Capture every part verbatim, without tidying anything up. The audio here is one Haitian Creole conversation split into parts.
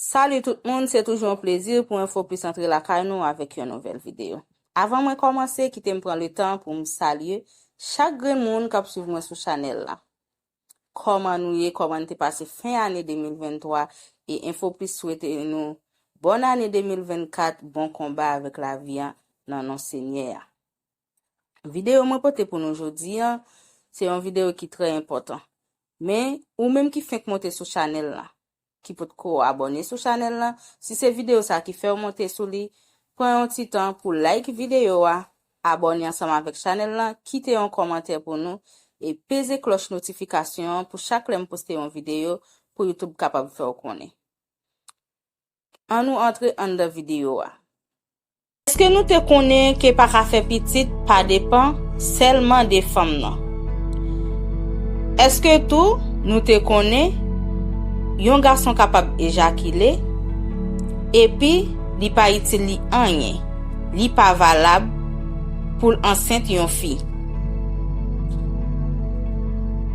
Salut tout moun, se toujou yon plezi pou Enfo Plis antre lakay nou avèk yon nouvèl videyo. Avan mwen kòmanse, kite m pran letan pou m salye chak grenn moun k ap swiv mwen sou chanèl la. Kòman nou ye? Kòman n te pase fen ane de mil venntwa? E Enfo Plis swete nou bòn ane de mil vennkat, bon konba avèk lavi a nan non Senyè a. Videyo mwen pote pou nou jodi a, se yon videyo ki trè enpòtan. Men, ou menm ki fenk monte sou chanèl la, ki potko abòne sou chanèl la, si se videyo sa ki fè w monte sou li, pran yon ti tan pou like videyo a, abòne ansanm avèk chanèl la, kite yon kòmantè pou nou, e peze klòch notifikasyon an pou chak lè m poste yon videyo pou YouTube kapab fè w konnen. Ann nou antre anndan videyo a. Èske nou te konnen ke pa ka fè pitit pa depann sèlman de fanm nan? Èske tou nou te konnen yon gason kapab ejakile epi li pa itil li anyen, li pa valab pou l ansent yon fi?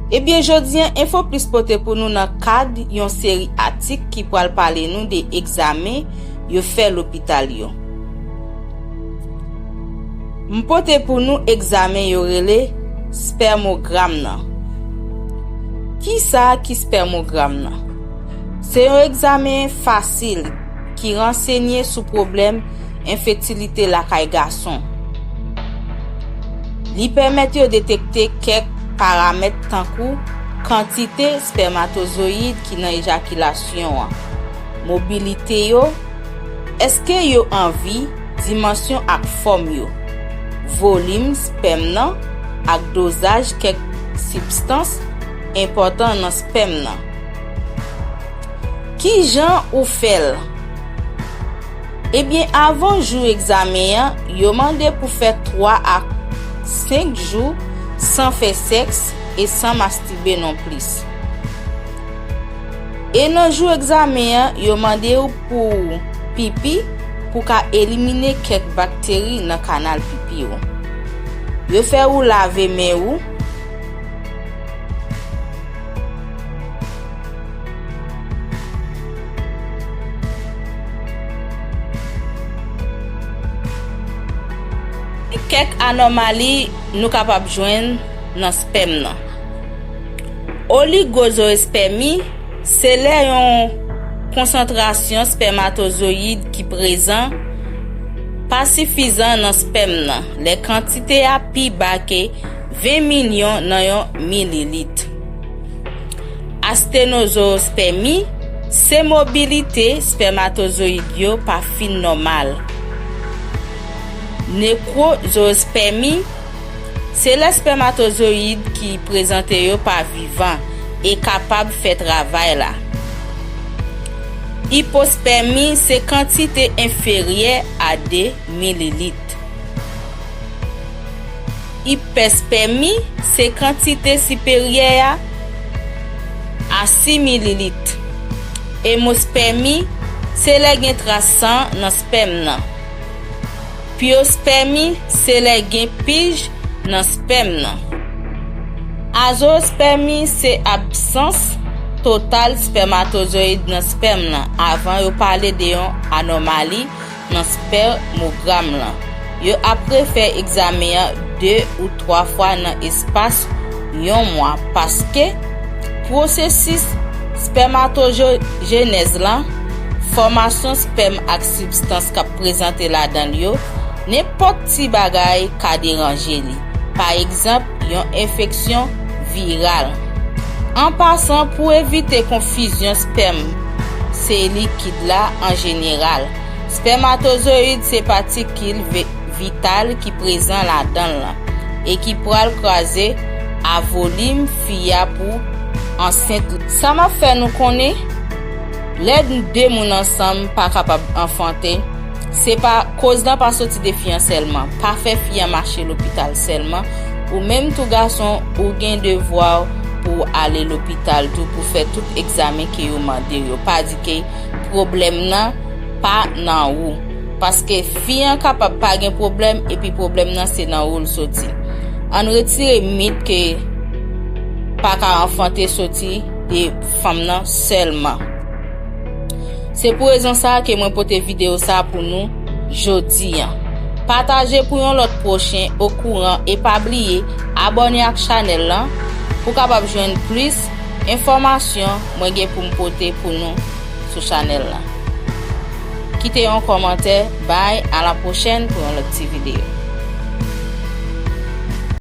Ebyen, jodi a, Enfo Plis pote pou nou nan kad yon seri atik ki pral pale nou de egzamen yo fè lopital yo. M pote pou nou egzamen yo rele spèmogram nan. Kisa ki spèmogram nan? Se yon egzamen fasil ki ransenye sou pwoblèm enfètilite lakay gason. Li pèmèt yo detekte kèk paramèt tankou kantite espèmatozoyid ki nan ejakilasyon an, mobilite yo, èske yo an vi, dimansyon ak fòm yo, volim espèm nan, ak dozaj kèk sibstans enpòtan nan espèm nan. Ki jan ou fè l? Ebyen, avan jou egzamen an, yo mande pou fè twa a senk jou san fè sèks e san mastibe nonplis. E nan jou egzamen an, yo mande w pou w pipi pou w ka elimine kèk bakteri nan kanal pipi w. Yo fè w lave men w. Kèk anòmali nou kapab jwenn nan spèm nan. Oligozoespèmi se lè yon konsantrasyon spèmatozoyid ki prezan pa sifizan nan spèm nan, lè kantite a pi ba ke ven milyon nan yon mililit. Astenozospèmi se mobilite spèmatozoyid yo pa fin nòmal. Nekwozospèmi se lè spèmatozoyid ki prezante yo pa vivan e kapab fè travay la. Ipospèmi se kantite enferyè a de mililit. Ipèspèmi se kantite siperyè a a sis mililit. Emospèmi se lè gen tras san nan spèm nan. Pyospèmi se lè gen pij nan spèm nan. Azospèmi se absans total spèmatozoyid nan spèm nan avan yo pale de yon anòmali nan spèmogram lan. Yo ap refè egzamen an de ou twa fwa nan espas yon mwa paske pwosesis spèmatojenèz lan, fòmasyon spèm ak sibstans k ap prezante ladan l yo, nenpòt ti bagay ka deranje li. Pa egzanp, yon enfeksyon viral. An pasan, pou evite konfizyon spèm, se likid la an jeneral. Spèmatozoyid se patikil ve-, vital ki prezan ladan l lan e ki pral kraze a volim fi a pou ansent. Sa m ap fè nou konnen, lè de moun ansanm pa kapab anfante, se pa koz lan pa soti de fi an sèlman. Pa fè fi an mache lopital sèlman. Ou menm tou gason, ou gen devwa w pou w ale lopital tou pou fè tout egzamen ke yo mande w yo. Pa di ke pwoblèm nan pa nan ou. Paske fi an kapab pa gen pwoblèm epi pwoblèm nan se nan ou l soti. Ann retire mit ke pa ka anfante soti de fanm nan sèlman. Se pou rezon sa a ke mwen pote videyo sa a pou nou jodi a. Pataje pou yon lòt pwochen okouran e pa bliye abòne ak chanèl lan pou w kapab jwenn plis enfòmasyon mwen gen pou m pote pou nou sou chanèl lan. Kite yon kòmantè, bye, a la pwochèn pou yon lòt ti videyo.